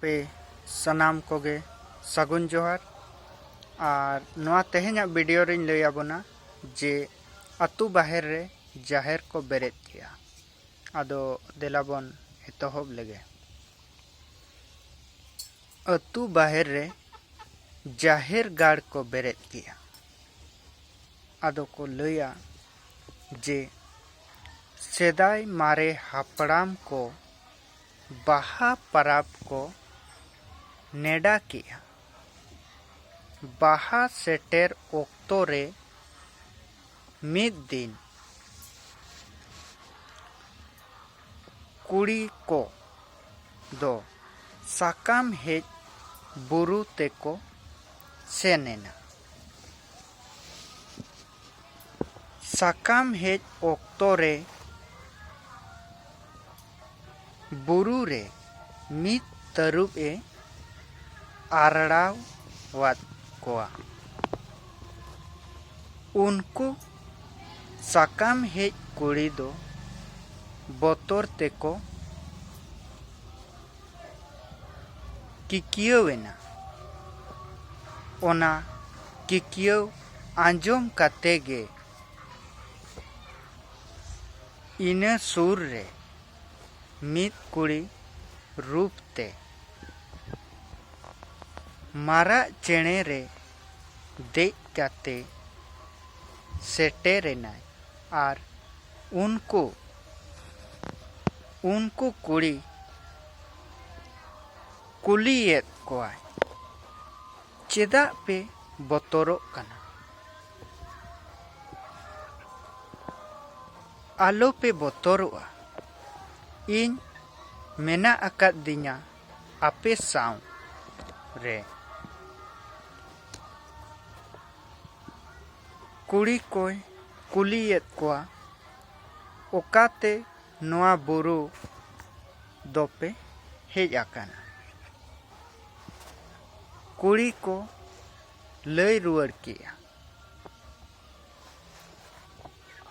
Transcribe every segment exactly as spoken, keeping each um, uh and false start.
ᱯᱮ ᱥᱟᱱᱟᱢ ᱠᱚᱜᱮ ᱥᱟᱹᱜᱩᱱ ᱡᱚᱦᱟᱨ᱾ ᱟᱨ ᱱᱚᱣᱟ ᱛᱮᱦᱮᱧᱟᱜ ᱵᱷᱤᱰᱤᱭᱳ ᱨᱤᱧ ᱞᱟᱹᱭ ᱟᱵᱚᱱᱟ ᱡᱮ ᱟᱹᱛᱩ ᱵᱟᱦᱮᱨ ᱨᱮ ᱡᱟᱦᱮᱨ ᱠᱚ ᱵᱮᱨᱮᱫ ᱠᱮᱜᱼᱟ᱾ ᱟᱫᱚ ᱫᱮᱞᱟ ᱵᱚᱱ ᱮᱛᱚᱦᱚᱵ ᱞᱮᱜᱮ᱾ ᱟᱹᱛᱩ ᱵᱟᱦᱮᱨ ᱨᱮ ᱡᱟᱦᱮᱨ ᱜᱟᱲ ᱠᱚ ᱵᱮᱨᱮᱫ ᱠᱮᱜᱼᱟ᱾ ᱟᱫᱚ ᱠᱚ ᱞᱟᱹᱭᱟ ᱡᱮ ᱥᱮᱫᱟᱭ ᱢᱟᱨᱮ ᱦᱟᱯᱲᱟᱢ ᱠᱚ ᱵᱟᱦᱟ ᱯᱟᱨᱟᱵᱽ ᱠᱚ ᱱᱮᱰᱟ ᱠᱮᱜᱼᱟ᱾ ᱵᱟᱦᱟ ᱥᱮᱴᱮᱨ ᱚᱠᱛᱚ ᱨᱮ ᱢᱤᱫ ᱫᱤᱱ ᱠᱩᱲᱤ ᱠᱚ ᱫᱚ ᱥᱟᱠᱟᱢ ᱦᱮᱡ ᱵᱩᱨᱩ ᱛᱮᱠᱚ ᱥᱮᱱ ᱮᱱᱟ᱾ ᱥᱟᱠᱟᱢ ᱦᱮᱡ ᱚᱠᱛᱚ ᱨᱮ ᱵᱩᱨᱩ ᱨᱮ ᱢᱤᱫ ᱛᱟᱹᱨᱩᱵ ᱮ ᱟᱨᱲᱟᱣᱟᱫ ᱠᱚᱣᱟ᱾ ᱩᱱᱠᱩ ᱥᱟᱠᱟᱢ ᱦᱮᱡ ᱠᱩᱲᱤ ᱫᱚ ᱵᱚᱛᱚᱨ ᱛᱮᱠᱚ ᱠᱤᱠᱤᱭᱟᱹᱣ ᱮᱱᱟ᱾ ᱚᱱᱟ ᱠᱤᱠᱤᱭᱟᱹᱣ ᱟᱸᱡᱚᱢ ᱠᱟᱛᱮ ᱜᱮ ᱤᱱᱟᱹ ᱥᱩᱨ ᱨᱮ ᱢᱤᱫ ᱠᱩᱲᱤ ᱨᱩᱯ ᱛᱮ ᱢᱟᱨᱟᱜ ᱪᱮᱬᱮ ᱨᱮ ᱫᱮᱡ ᱠᱟᱛᱮ ᱥᱮᱴᱮᱨ ᱮᱱᱟᱭ ᱟᱨ ᱩᱱᱠᱩ ᱩᱱᱠᱩ ᱠᱩᱲᱤ ᱠᱩᱞᱤᱭᱮᱫ ᱠᱚᱣᱟᱭ, "ᱪᱮᱫᱟᱜ ᱯᱮ ᱵᱚᱛᱚᱨᱚᱜ ᱠᱟᱱᱟ? ᱟᱞᱚᱯᱮ ᱵᱚᱛᱚᱨᱚᱜᱼᱟ, ᱤᱧ ᱢᱮᱱᱟᱜ ᱟᱠᱟᱫᱤᱧᱟ ᱟᱯᱮ ᱥᱟᱶ ᱨᱮ᱾" ᱠᱩᱲᱤ ᱠᱚᱭ ᱠᱩᱞᱤᱭᱮᱫ ᱠᱚᱣᱟ, "ᱚᱠᱟᱛᱮ ᱱᱚᱣᱟ ᱵᱩᱨᱩ ᱫᱚᱯᱮ ᱦᱮᱡ ᱟᱠᱟᱱᱟ?" ᱠᱩᱲᱤ ᱠᱚ ᱞᱟᱹᱭ ᱨᱩᱣᱟᱹᱲ ᱠᱮᱜᱼᱟ,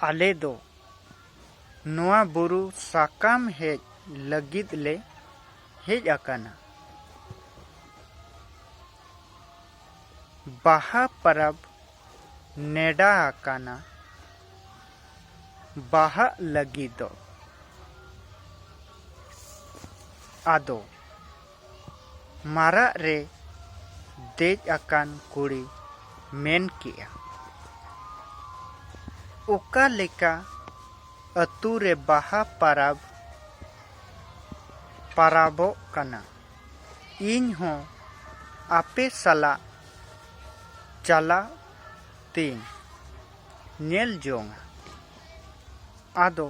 "ᱟᱞᱮ ᱫᱚ ᱱᱚᱣᱟ ᱵᱩᱨᱩ ᱥᱟᱠᱟᱢ ᱦᱮᱡ ᱞᱟᱹᱜᱤᱫ ᱞᱮ ᱦᱮᱡ ᱟᱠᱟᱱᱟ, ᱵᱟᱦᱟ ᱯᱟᱨᱟᱵᱽ ᱱᱮᱰᱟ ᱟᱠᱟᱱᱟ ᱵᱟᱦᱟᱜ ᱞᱟᱹᱜᱤᱫᱚᱜ᱾ ᱟᱫᱚ ᱢᱟᱨᱟᱜ ᱨᱮ ᱫᱮᱡ ᱟᱠᱟᱱ ᱠᱩᱲᱤ ᱢᱮᱱ ᱠᱮᱜᱼᱟ, ᱚᱠᱟ ᱞᱮᱠᱟ ᱟᱹᱛᱩ ᱨᱮ ᱵᱟᱦᱟ ᱯᱟᱨᱟᱵᱽ ᱯᱟᱨᱟᱵᱚᱜ ᱠᱟᱱᱟ? ᱤᱧ ᱦᱚᱸ ᱟᱯᱮ ᱥᱟᱞᱟᱜ ᱪᱟᱞᱟᱜ ᱛᱤᱧ ᱧᱮᱞ ᱡᱚᱝᱟ᱾ ᱟᱫᱚ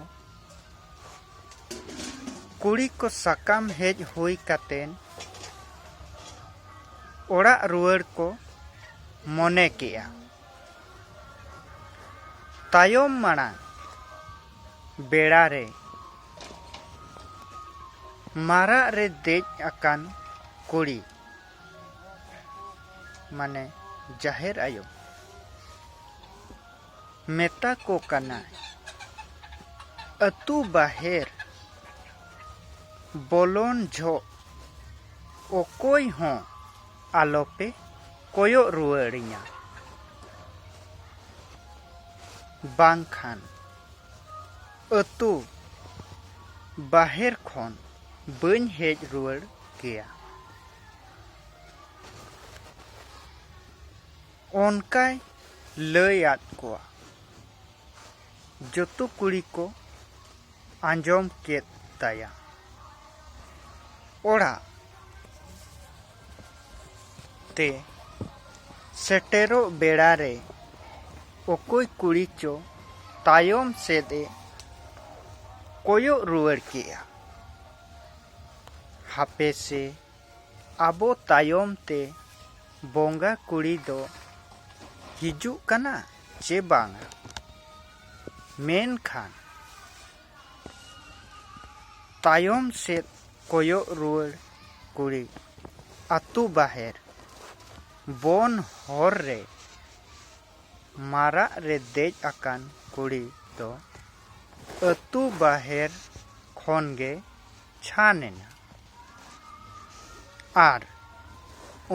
ᱠᱩᱲᱤ ᱠᱚ ᱥᱟᱠᱟᱢ ᱦᱮᱡ ᱦᱩᱭ ᱠᱟᱛᱮᱱ ᱚᱲᱟᱜ ᱨᱩᱣᱟᱹᱲ ᱠᱚ ᱢᱚᱱᱮ ᱠᱮᱜᱼᱟ᱾ ᱛᱟᱭᱚᱢ ᱢᱟᱲᱟᱝ ᱵᱮᱲᱟ ᱨᱮ ᱢᱟᱨᱟᱜ ᱨᱮ ᱫᱮᱡ ᱟᱠᱟᱱ ᱠᱩᱲᱤ, ᱢᱟᱱᱮ ᱡᱟᱦᱮᱨ ᱟᱭᱳ, ᱢᱮᱛᱟ ᱠᱚ ᱠᱟᱱᱟᱭ, ᱟᱹᱛᱩ ᱵᱟᱦᱮᱨ ᱵᱚᱞᱚᱱ ᱡᱷᱚᱜ ᱚᱠᱚᱭ ᱦᱚᱸ ᱟᱞᱚᱯᱮ ᱠᱚᱭᱚᱜ ᱨᱩᱣᱟᱹᱲᱤᱧᱟ, ᱵᱟᱝᱠᱷᱟᱱ ᱟᱹᱛᱩ ᱵᱟᱦᱮᱨ ᱠᱷᱚᱱ ᱵᱟᱹᱧ ᱦᱮᱡ ᱨᱩᱣᱟᱹᱲ ᱜᱮᱭᱟ᱾ ᱚᱱᱠᱟᱭ ᱞᱟᱹᱭ ᱟᱫ ᱠᱚᱣᱟ᱾ ᱡᱚᱛᱚ ᱠᱩᱲᱤ ᱠᱚ ᱟᱸᱡᱚᱢ ᱠᱮᱫ ᱛᱟᱭᱟ᱾ ᱚᱲᱟᱜ ᱛᱮ ᱥᱮᱴᱮᱨᱚᱜ ᱵᱮᱲᱟ ᱨᱮ ᱚᱠᱚᱭ ᱠᱩᱲᱤ ᱪᱚ ᱛᱟᱭᱚᱢ ᱥᱮᱫ ᱮ ᱠᱚᱭᱚᱜ ᱨᱩᱣᱟᱹᱲ ᱠᱮᱜᱼᱟ᱾ ᱦᱟᱯᱮ ᱥᱮ, ᱟᱵᱚ ᱛᱟᱭᱚᱢ ᱛᱮ ᱵᱚᱸᱜᱟ ᱠᱩᱲᱤ ᱫᱚ ᱦᱤᱡᱩᱜ ᱠᱟᱱᱟ ᱪᱮ ᱵᱟᱝᱟ? ᱢᱮᱱᱠᱷᱟᱱ ᱛᱟᱭᱚᱢ ᱥᱮᱫ ᱠᱚᱭᱚᱜ ᱨᱩᱣᱟᱹᱲ ᱠᱩᱲᱤ ᱟᱹᱛᱩ ᱵᱟᱦᱮᱨ ᱵᱚᱱ ᱦᱚᱨ ᱨᱮ ᱢᱟᱨᱟᱜ ᱨᱮ ᱫᱮᱡ ᱟᱠᱟᱱ ᱠᱩᱲᱤ ᱫᱚ ᱟᱹᱛᱩ ᱵᱟᱦᱮᱨ ᱠᱷᱚᱱ ᱜᱮ ᱪᱷᱟᱱ ᱮᱱᱟ᱾ ᱟᱨ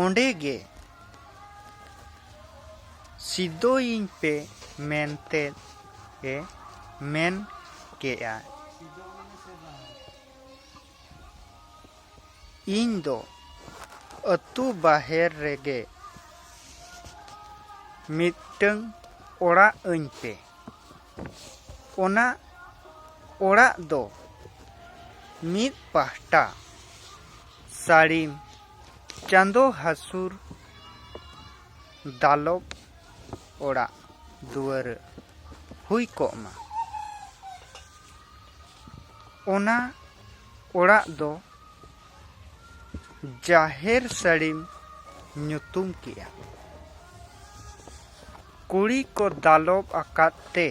ᱚᱸᱰᱮ ᱜᱮ ᱥᱤᱫᱚᱭᱤᱧ ᱯᱮ ᱢᱮᱱᱛᱮ ᱮ ᱢᱮᱱ ᱠᱮᱜᱼᱟ᱾ ᱤᱧ ᱫᱚ ᱟᱹᱛᱩ ᱵᱟᱦᱮᱨ ᱨᱮᱜᱮ ᱢᱤᱫᱴᱟᱹᱝ ᱚᱲᱟᱜ ᱟᱹᱧ ᱯᱮ᱾ ᱚᱱᱟ ᱚᱲᱟᱜ ᱫᱚ ᱢᱤᱫ ᱯᱟᱦᱴᱟ ᱥᱟᱹᱲᱤᱢ ᱪᱟᱸᱫᱚ ᱦᱟᱹᱥᱩᱨ ᱫᱟᱞᱚᱵ ᱚᱲᱟᱜ ᱫᱩᱣᱟᱹᱨ ᱦᱩᱭ ᱠᱚᱜ ᱢᱟ᱾ ᱚᱱᱟ ᱚᱲᱟᱜ ᱫᱚ ᱡᱟᱦᱮᱨ ᱥᱟᱹᱲᱤᱢ ᱧᱩᱛᱩᱢ ᱠᱮᱜᱼᱟ᱾ ᱠᱩᱲᱤ ᱠᱚ ᱫᱟᱞᱚᱵ ᱟᱠᱟᱫ ᱛᱮ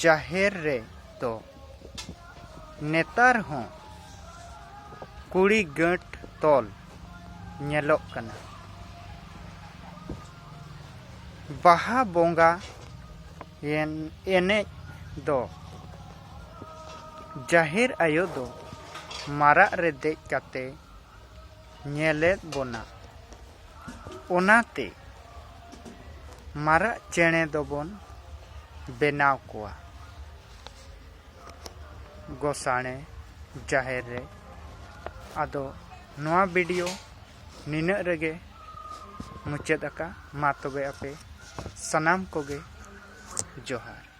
ᱡᱟᱦᱮᱨ ᱨᱮ ᱫᱚ ᱱᱮᱛᱟᱨ ᱦᱚᱸ ᱠᱩᱲᱤ ᱜᱟᱹᱴ ᱛᱚᱞ ᱧᱮᱞᱚᱜ ᱠᱟᱱᱟ᱾ ᱵᱟᱦᱟ ᱵᱚᱸᱜᱟ ᱮᱱ-, ᱮᱱᱮᱡ ᱫᱚ ᱡᱟᱦᱮᱨ ᱟᱭᱳ ᱫᱚ ᱢᱟᱨᱟᱜ ᱨᱮ ᱫᱮᱡ ᱠᱟᱛᱮ ᱧᱮᱞᱮᱫ ᱵᱚᱱᱟ᱾ ᱚᱱᱟᱛᱮ ᱢᱟᱨᱟᱜ ᱪᱮᱬᱮ ᱫᱚᱵᱚᱱ ᱵᱮᱱᱟᱣ ᱠᱚᱣᱟ ᱜᱚᱥᱟᱬᱮ ᱡᱟᱦᱮᱨ ᱨᱮ᱾ ᱟᱫᱚ ᱱᱚᱣᱟ video ᱱᱤᱱᱟᱹᱜ ᱨᱮᱜᱮ ᱢᱩᱪᱟᱹᱫ ᱟᱠᱟ᱾ ᱢᱟ ᱛᱚᱵᱮ ᱟᱯᱮ ᱥᱟᱱᱟᱢ ᱠᱚᱜᱮ ᱡᱚᱦᱟᱨ᱾